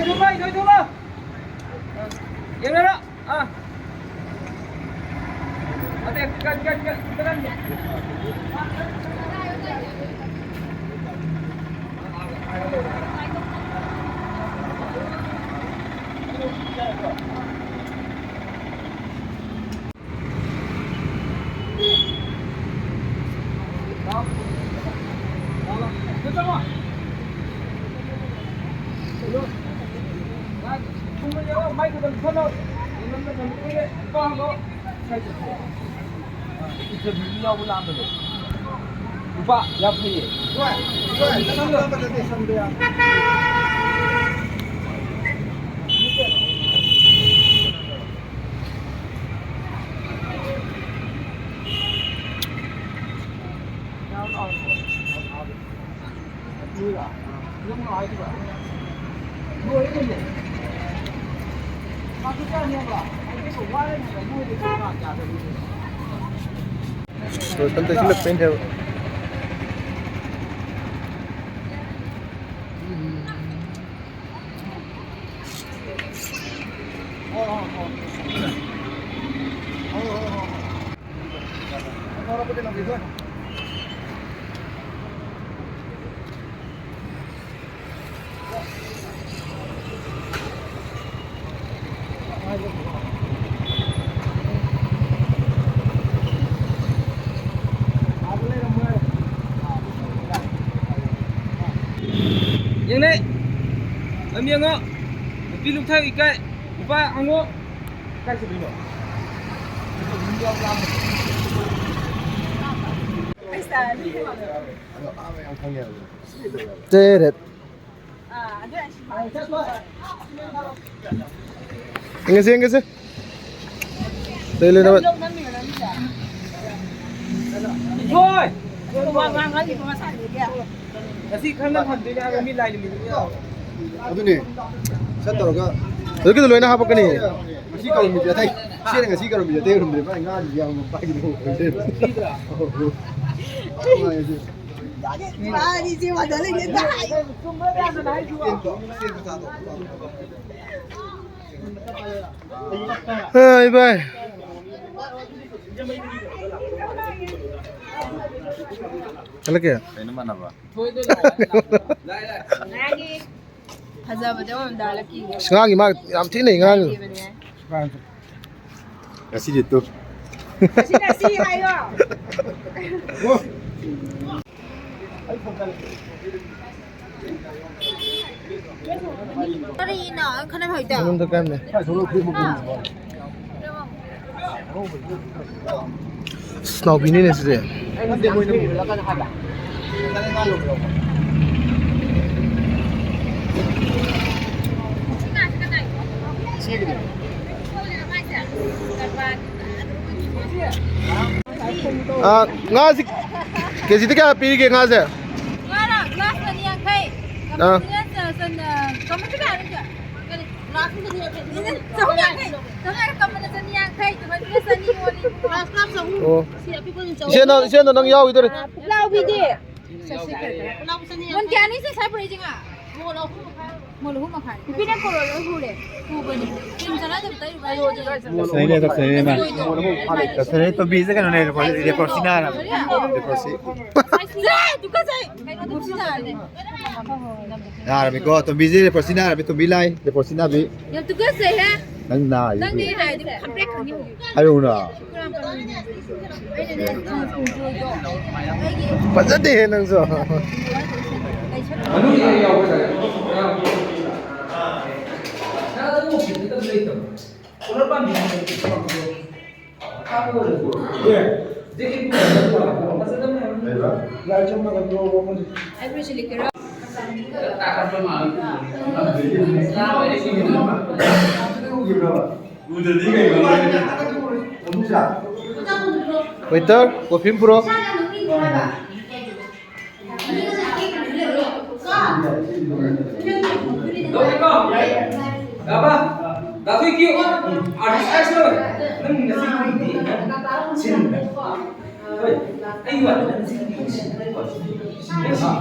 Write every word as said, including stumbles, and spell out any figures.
ꯊꯣꯏꯊꯣꯏ, ꯊꯣꯏꯊꯣꯏ꯫ ꯌꯦꯡꯅꯔꯣ꯫ ꯑꯥ꯫ ꯑꯗꯩ ꯀꯟ, ꯀꯟ, ꯀꯟ, ꯀꯟ꯫ ꯏꯟꯇꯔꯚ꯭ꯌꯨ ꯌꯥꯎꯕ ꯂꯥꯛꯑꯝꯕꯅꯦ꯫ ꯂꯨꯄꯥ ꯌꯥꯡꯈꯩꯌꯦ꯫ ꯂꯣꯏꯁꯟ ꯇꯩꯁꯤꯜꯂꯛꯄꯩꯅꯦꯕ꯫ ꯌꯦꯡꯅꯩ꯫ ꯑꯗꯨꯝ ꯌꯦꯡꯉꯣ꯫ ꯅꯨꯄꯤ ꯂꯨꯛꯊ ꯏꯀꯥꯏ꯫ ꯅꯨꯄꯥ ꯍꯪꯉꯣ꯫ ꯀꯥꯏ ꯆꯠꯇꯣꯏꯅꯣ? ꯇꯦꯔꯦꯠ꯫ ꯌꯦꯡꯉꯁꯤ, ꯌꯦꯡꯉꯁꯤ꯫ ꯂꯩ, ꯂꯩ, ꯅꯃꯠ꯫ ꯍꯣꯏ! ꯋꯥ ꯉꯥꯡꯍꯜꯂꯤꯕ ꯉꯁꯥꯏꯗꯒꯤ꯫ ꯉꯁꯤ ꯈꯪꯅ ꯊꯝꯗꯣꯏꯅꯦ ꯍꯥꯏꯕ ꯃꯤ ꯂꯥꯏ ꯅꯨꯃꯤꯠꯅꯤꯅ꯫ ꯑꯗꯨꯅꯦ꯫ ꯁꯠ ꯇꯧꯔꯒ ꯑꯗꯨꯒꯤꯗꯣ ꯂꯣꯏꯅ ꯍꯥꯞꯄꯛꯀꯅꯤ꯫ ꯉꯁꯤ ꯀꯧꯔꯝꯃꯤꯁꯦ ꯑꯇꯩ, ꯁꯤꯅ ꯉꯁꯤ ꯀꯧꯔꯝꯃꯤꯁꯦ ꯑꯇꯩ ꯀꯧꯔꯝꯃꯤꯁꯦ꯫ ꯃꯥꯏ ꯉꯥꯁꯤꯗꯤ ꯌꯥꯝ ꯄꯥꯏꯒꯤꯗꯧꯕ ꯑꯣꯏꯗꯣꯏꯕ꯫ ꯄꯤꯗ꯭ꯔꯥ? ꯅꯨꯡꯉꯥꯏꯔꯁꯤ꯫ ꯍꯥꯏ ꯚꯥꯏ꯫ ꯆꯠꯂꯒꯦ꯫ ꯀꯩꯅꯣ ꯃꯥꯟꯅꯕ? ꯐꯖꯕꯗꯣ ꯑꯃꯗ ꯂꯛꯀꯤꯒ ꯑꯁ, ꯉꯔꯥꯡꯒꯤ ꯃꯥ ꯌꯥꯝ ꯊꯤ ꯅꯩ ꯉꯔꯥꯡꯒꯤ꯫ ꯂꯩꯕꯅꯦ꯫ ꯉꯁꯤꯗꯤ ꯇꯨ꯫ ꯉꯁꯤꯅ ꯁꯤ ꯍꯥꯏꯌꯣ꯫ ꯀꯔꯤꯅꯣ? ꯈꯠꯅꯕ ꯍꯧꯔꯤꯗꯣ? ꯑꯩꯉꯣꯟꯗ ꯀꯟꯅ꯫ ꯑꯁ, ꯅꯥꯎꯕꯤꯅꯤꯅꯦ ꯁꯤꯗꯤ꯫ ꯑꯥ, ꯉꯥꯁꯤ ꯀꯦꯖꯤꯗ ꯀꯌꯥ ꯄꯤꯔꯤꯒꯦ ꯉꯥꯁꯦ? ꯉꯥꯔꯣ? ꯒ꯭ꯂꯥꯁ ꯑꯅꯤ ꯌꯥꯡꯈꯩ꯫ ꯑꯥ꯫ ꯀꯃꯟꯁꯤꯅ ꯆꯟ-, ꯑ, ꯀꯃꯟꯁꯤ ꯀꯌꯥꯅꯣ ꯁꯦ? ꯆꯍꯨꯝ ꯌꯥꯡꯈꯩ꯫ ꯆꯍꯨꯝ ꯌꯥꯡꯈꯩ꯫ ꯀꯃꯟꯅ ꯆꯅꯤ ꯌꯥꯡꯈꯩ, ꯀꯃꯟꯁꯤꯅ ꯆꯅꯤ ꯌꯣꯜꯂꯤ꯫ ꯒ꯭ꯂꯥꯁ, ꯒ꯭ꯂꯥꯁ ꯆꯍꯨꯝ꯫ ꯑꯣ꯫ ꯁꯤ ꯑꯄꯤꯛꯄꯗꯨꯅ ꯆꯍꯨꯝ꯫ ꯏꯆꯦ, ꯅꯪ, ꯏꯆꯦ, ꯅꯪ ꯌꯥꯎꯈꯤꯗꯣꯏꯔꯦ꯫ ꯄꯨꯛꯂꯥꯎꯕꯤꯗꯤ? ꯄꯨꯛꯂꯥꯎꯕꯤ ꯆꯅꯤ ꯌꯥꯡꯈꯩ꯫ ꯃꯣꯟ ꯀꯌꯥꯅꯤ ꯁꯦ ꯁꯥꯏ ꯄꯨꯔꯛꯏꯁꯦ ꯉꯥ? ꯃꯣꯟ ꯑꯍꯨꯝ ꯃꯈꯥꯏ꯫ ꯃꯣꯟ ꯑꯍꯨꯝ ꯃꯈꯥꯏ꯫ ꯅꯨꯄꯤ ꯅꯪ ꯀꯣꯂꯣꯟ ꯂꯣꯏ ꯍꯨꯔꯦ꯫ ꯍꯨꯕꯅꯤ꯫ ꯀ꯭ꯔꯤꯝ ꯆꯥꯟꯅꯗꯕ ꯇꯩꯔꯨꯕ ꯍꯥꯏꯔꯣ ꯍꯧꯖꯤꯛ꯫ ꯇꯧꯁꯟꯅꯩꯅꯦ, ꯇꯧꯁꯟꯅꯩꯅꯦ ꯃꯥ꯫ ꯇꯧꯁꯟꯅꯩ, ꯇꯣꯝꯕꯤꯁꯦ ꯀꯩꯅꯣꯅꯦ, ꯔꯦꯄꯣ-, ꯔꯦꯄꯣꯔꯠꯁꯤꯅ ꯍꯥꯏꯔꯕ꯫ ꯔꯦꯄꯣꯔꯠꯁꯤ꯫ ꯁꯦ, ꯇꯨꯀꯠꯆꯩ! ꯀꯩꯅꯣ ꯇꯨꯀꯠꯆꯩ ꯍꯥꯏꯔꯗꯤ? ꯌꯥꯔꯕꯤꯀꯣ, ꯇꯣꯝꯕꯤꯁꯦ ꯔꯦꯄꯣꯔꯠꯁꯤꯅ ꯍꯥꯏꯔꯕꯤ, ꯇꯣꯝꯕꯤ ꯂꯥꯏ, ꯔꯦꯄꯣꯔꯠꯁꯤꯅ ꯍꯥꯏꯕꯤ꯫ ꯌꯥꯝ ꯇꯨꯀꯠꯆꯩꯍꯦ! ꯅꯪ ꯅꯥ ꯅꯪꯗꯤ ꯍꯥꯏꯔꯗꯤ ꯈꯪꯄ꯭ꯔꯦꯛ ꯈꯪꯉꯤ ꯍꯧꯖꯤꯛ꯫ ꯍꯥꯏꯔꯛꯎꯅ꯫ ꯐꯖꯗꯦꯍꯦ ꯅꯪꯁꯨ꯫ Waiter, coffee ꯑꯃ ꯄꯨꯔꯛꯑꯣ꯫ ꯅꯪ ꯉꯁꯤ ꯀꯨꯏꯗꯦ, ꯅꯪ ꯁꯤꯟꯕ꯫ ꯍꯣꯏ, ꯑꯩ ꯋꯥꯗ ꯅꯪ ꯁꯤꯟꯕ, ꯁꯤꯟꯕ꯫ ꯍꯥ?